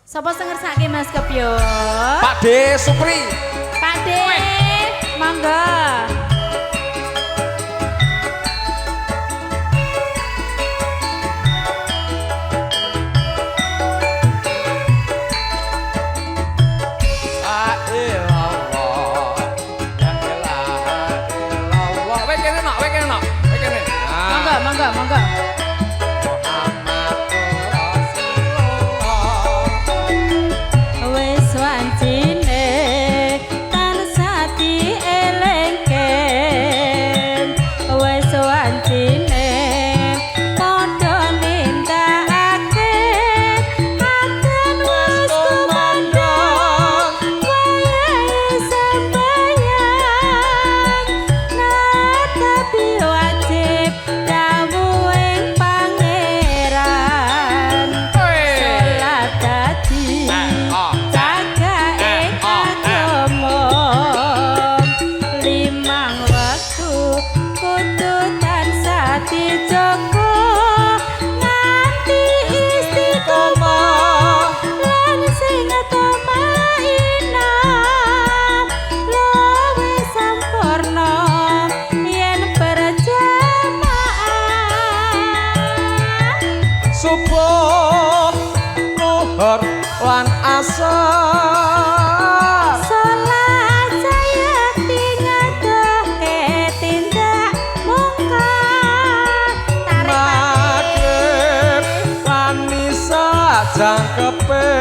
Sapa sing ngersake Mas Kepyo? Pak D Supri. Pak D, monggo. La ilallah, la ilaha illallah. Wek kene nok, wek kene nok, wek kene. Monggo, monggo, monggo. Muhammadur Rasulullah. Wis wancine tansah dielingke, wis wancine padha nindakake, adan wis kumandhang wayahe sembahyang, natapi wajib dawuhing Pangeran, salat dadi cagake agama, limang wektu kudu tansah dijaga nganti istiqomah lan sing tumainah luwih sampurna yen berjamaah. Subuh, luhur lan asar. Salat sayekti ngadohke tindak mungkar. Tarik. Maghrib lan isya jangkepe.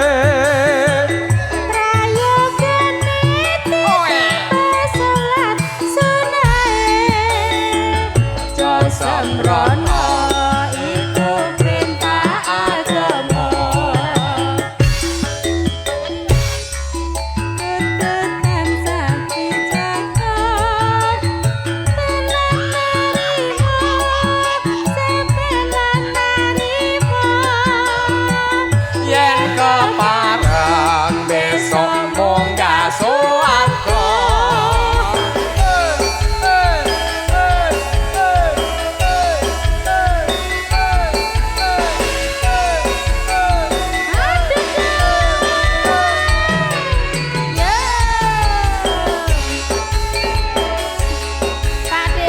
Prayogane ditambah salat sunahe. Jo sembrono iku perintah agama. Kudu tansah dijaga, tenan narima, sepenan narima. Yen kepareng besok munggah swarga. Ya. Pak De.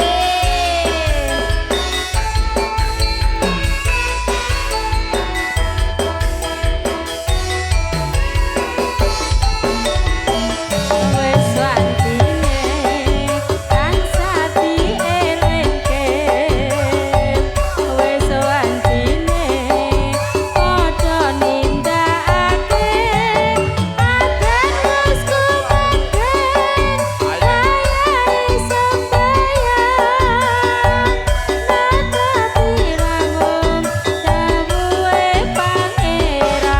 Wis wancine tansah dielingke, wis wancine padha nindakake, adan wis kumandhang wayahe sembahyang, natapi langung dawuhe Pangeran,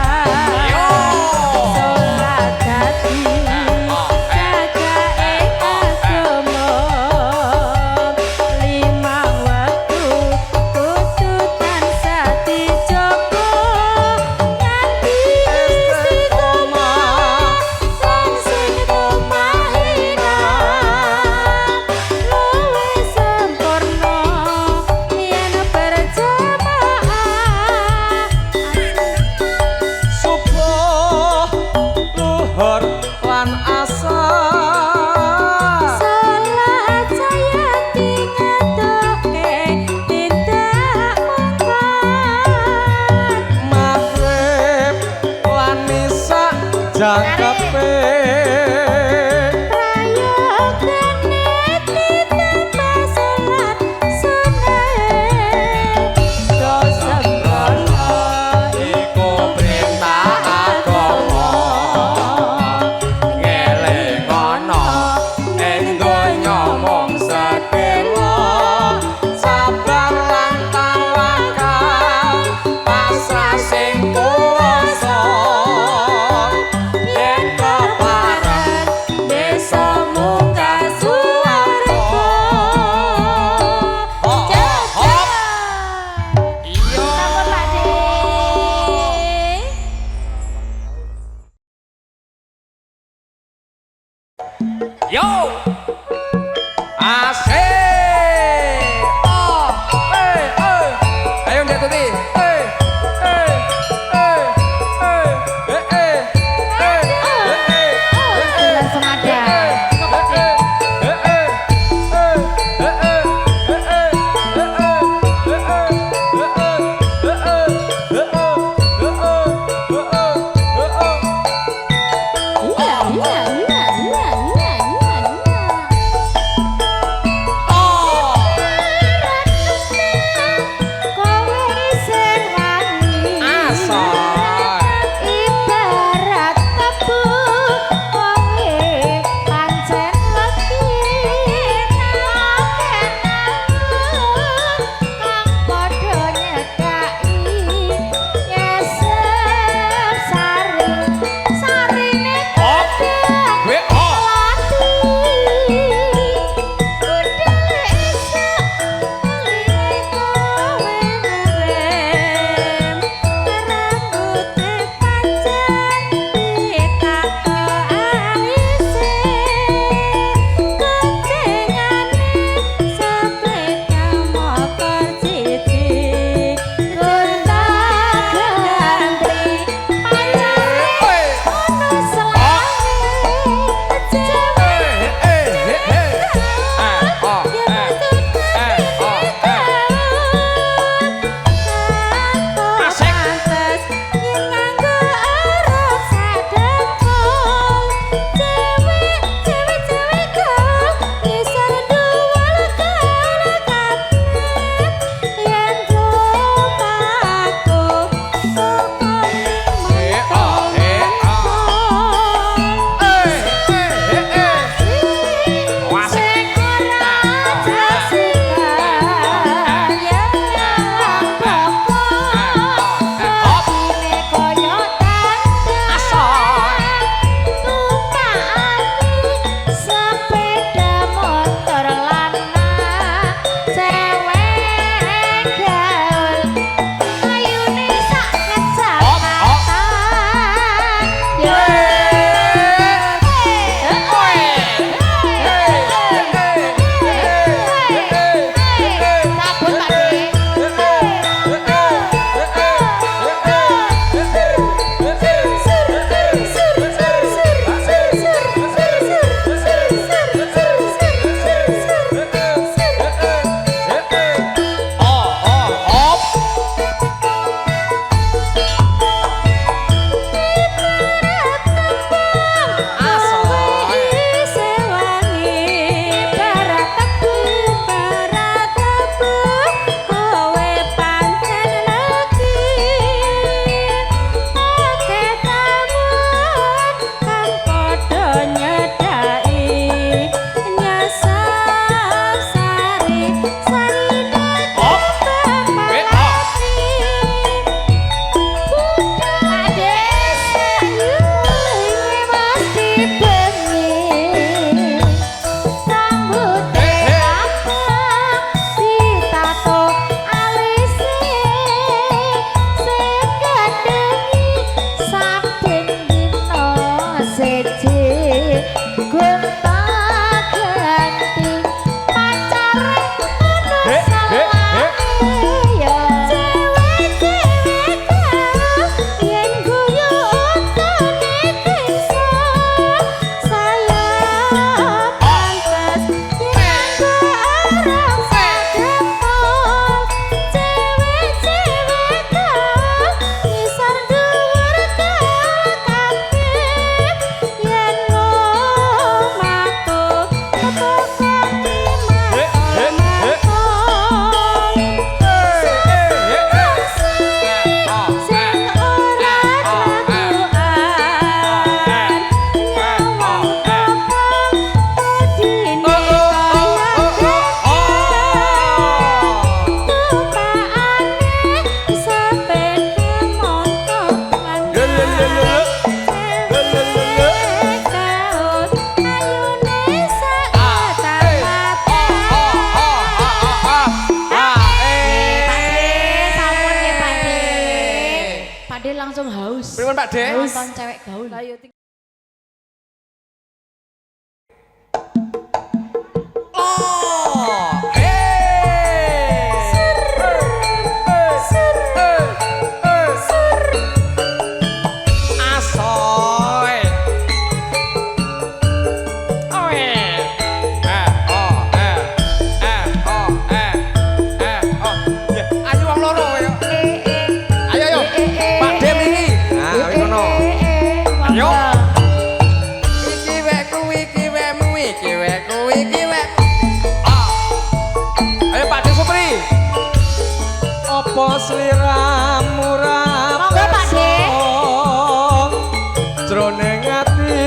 salat dadi cagake agama, limang wektu kudu tansah dijaga nganti istiqomah lan sing tumainah luwih sempurna yen berjamaah. Subuh, luhur lan asar. Salat sayati ngadohke tindak mungkar. Maghrib lan isya jangkepe. Prayogane ditambah salat sunahe. Do sembrono Iku perintah agama. Ngelingono ing donya mung sedhela, sabar lan tawakal, pasrah sing kuwasa. Yen Pak De langsung haus. Pripun Pak De? Nonton cewek gaul. Lah yo Oh. Eh. Eh. Asoy. Oe. Eh, oh, eh. Eh, oh, eh. Eh, oh. Ya, ayo wong loro ayo. Ayo ayo. Pak De mriki. Nah, kowe ngono. Ayo. Iki wekku, iki wekmu, iki wekku, iki wek. Ah. Ayo Pak De Supri. Apa sliramu ra Monggo, Pak De. Jroning ati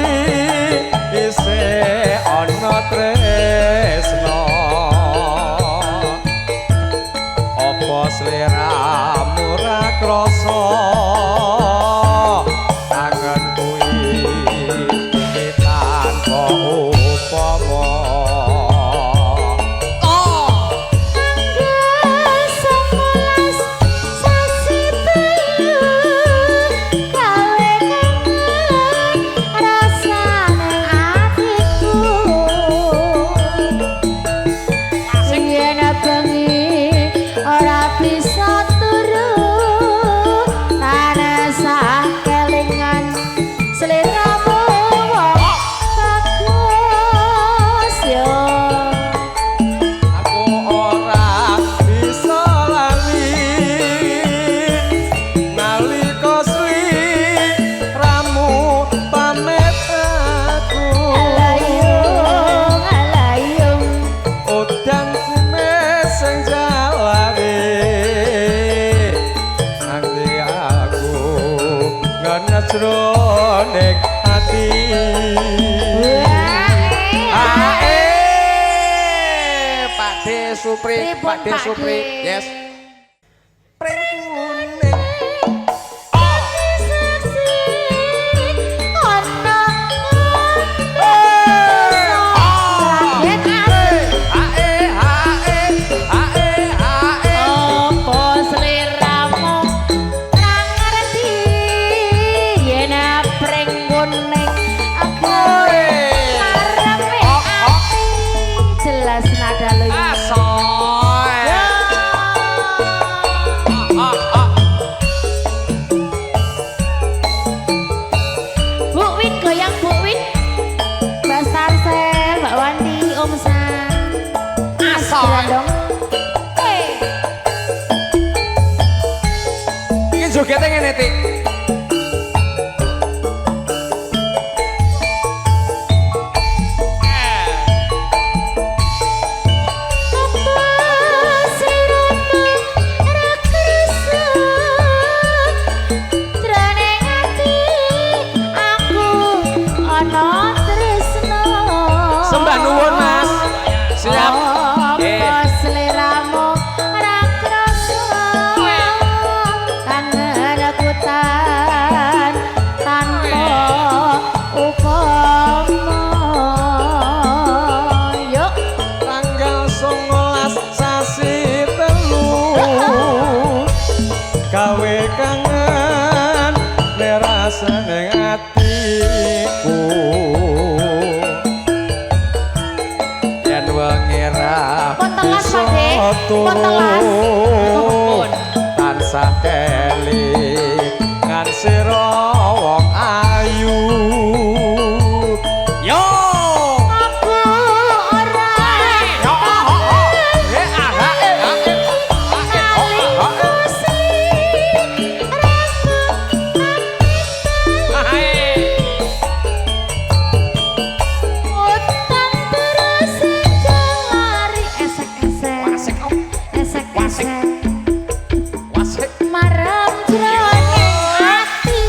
isih ana tresna. Apa sliramu ra krasa kangenku iki tanpa upama. Oh. Semolas sasi telu gawe kangen rasane atiku. Yen bengi ora bisa turu tansah kelingan sliramu wong bagus yo. Aku ora bisa lali nalika sliramu pamit aku. Alayung, alayung. Udan kumis sing jalare nganti aku ngenes jroning ati. Ae. Pak De Supri, Pripun, Pak De Pak Supri. De? Yes. Pring kuning Saksi ana kaget Ae, ae, ae, ae. apa sliramu ra ngerti yen pring kuning gawe karepe ati jelas nada luyung. Asoy. Ah, ah. Bu Win goyang Bu Win. Mbak Starsel, Mbak Wanti, Om San. Mas Asoy. Grandong. Eh, Iki jogete ngene, Tik. apa sliramu ra kersa? Jroning ati aku ana tresna. Sembah nuwun, Mas. Siap. Apa sliramu ra krasa? Kangen aku tanpa upama. Yuk. Tanggal 19 sasi telu gawe kangen nerasane atiku yen wengi ra Pun telas, Pak De. bisa Pun telas. turu tansah kelingan sira wong ayu. Yo. Aku ora Yo, oh, oh, oh. Eh, ah, ah, eh, ah, eh. Ah, eh, oh, ah, eh. sliramu Ah, eh. utang terus jalari esek-esek. Wasik, oh. Esek-esek. Wasik. Marem jroning ati.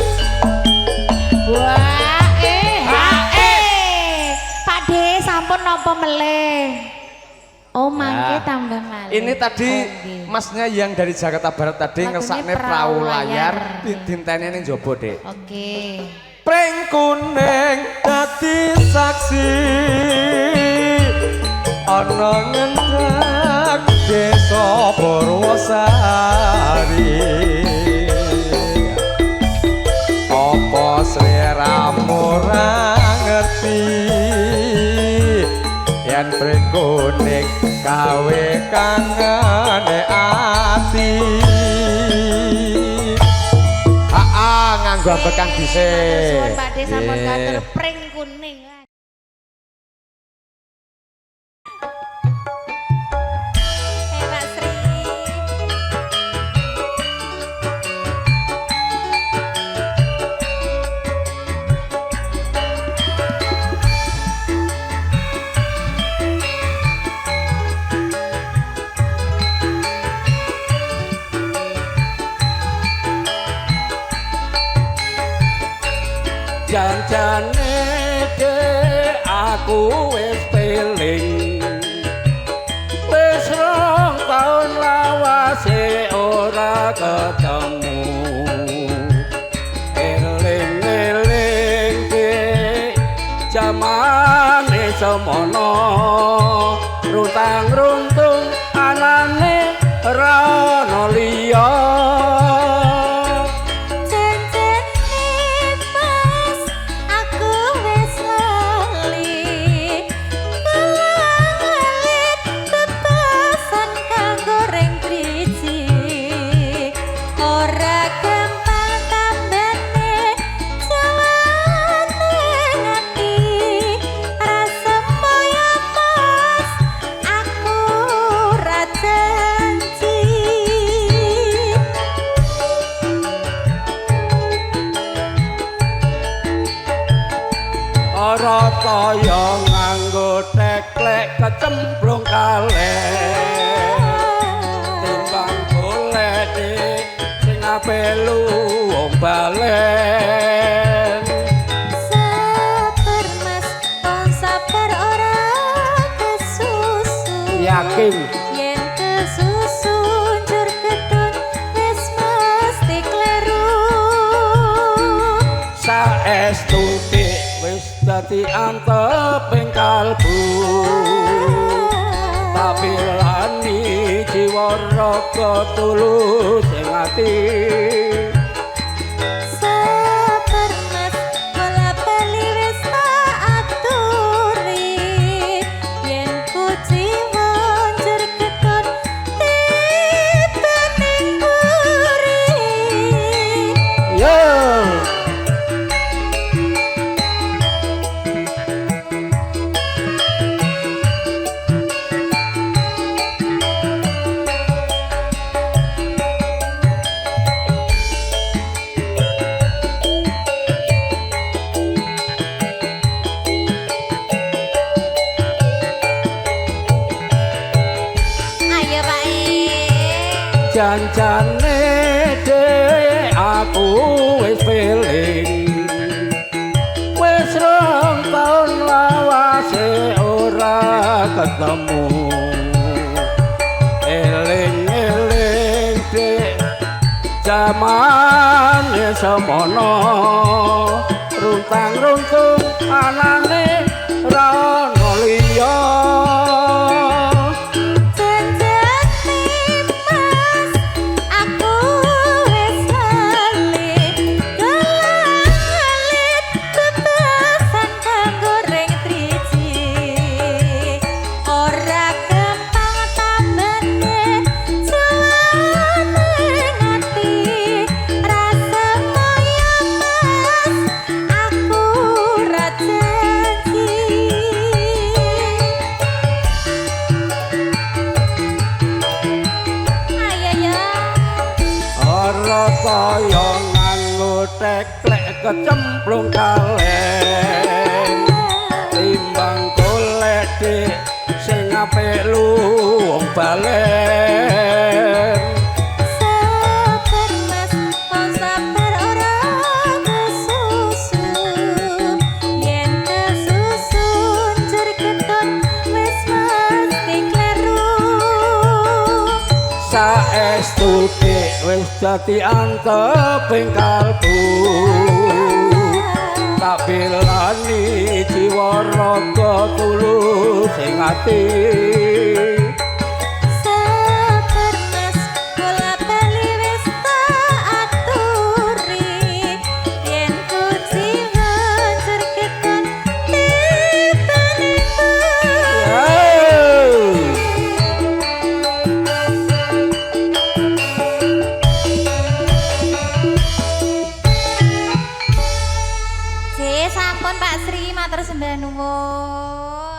Wah, eh, eh. Pak De sampun napa melih? Oh, mangke Ya. tambah malih. Ini tadi Oh, nggih. masnya yang dari Jakarta Barat tadi Lagune ngersakne Perahu perahu layar Layar. dintene ning jaba, Dik. Oke. Pring kuning dadi saksi ana ngendak desa Purwosari. kuning gawe kangen ati. Ah, nganggo ambekan dhisik. Suwun Pak De sampun katur pring kuning. Pak Sri. Janjane aku wis peling, wis 2 taun lawase ora ketemu. Eling-eling dek jamane semono, runtang runtung anane ra ono liya. Ora kaya nganggo teklek kecemplung kaleng, timbang golek sing ape luwung balen. Sabar Mas, wong sabar ora kesusu. Yakin yen kesusu njur ketun wis mesti kleru. Saestu wis dadi anteping kalbu, tapi lani jiwa raga tulus ing ati. Sabar Mas, bola bali wis tak aturi, yen kuciwa njur ketun tibane mburi. Yo. Janjane dek aku wis feeling, wis 2 taun lawase ora ketemu. Eling-eling dek jamane semono, runtang-runtung anane ra ono liya. Kaya nganggo teklek kecemplung kaleng, timbang golek dik sing apik luwung balen. Sabar Mas, wong sabar ora kesusu, yen kesusu njur ketun wis mesti kleru. Saestu dik wis dadi anteping kalbu, tak bilani jiwa raga tulus ing ati. Sabar Mas, bola bali wis tak aturi, yen kuciwa njur ketun tibane mburi. Nggih, sampun Pak Sri, matur sembah nuwun.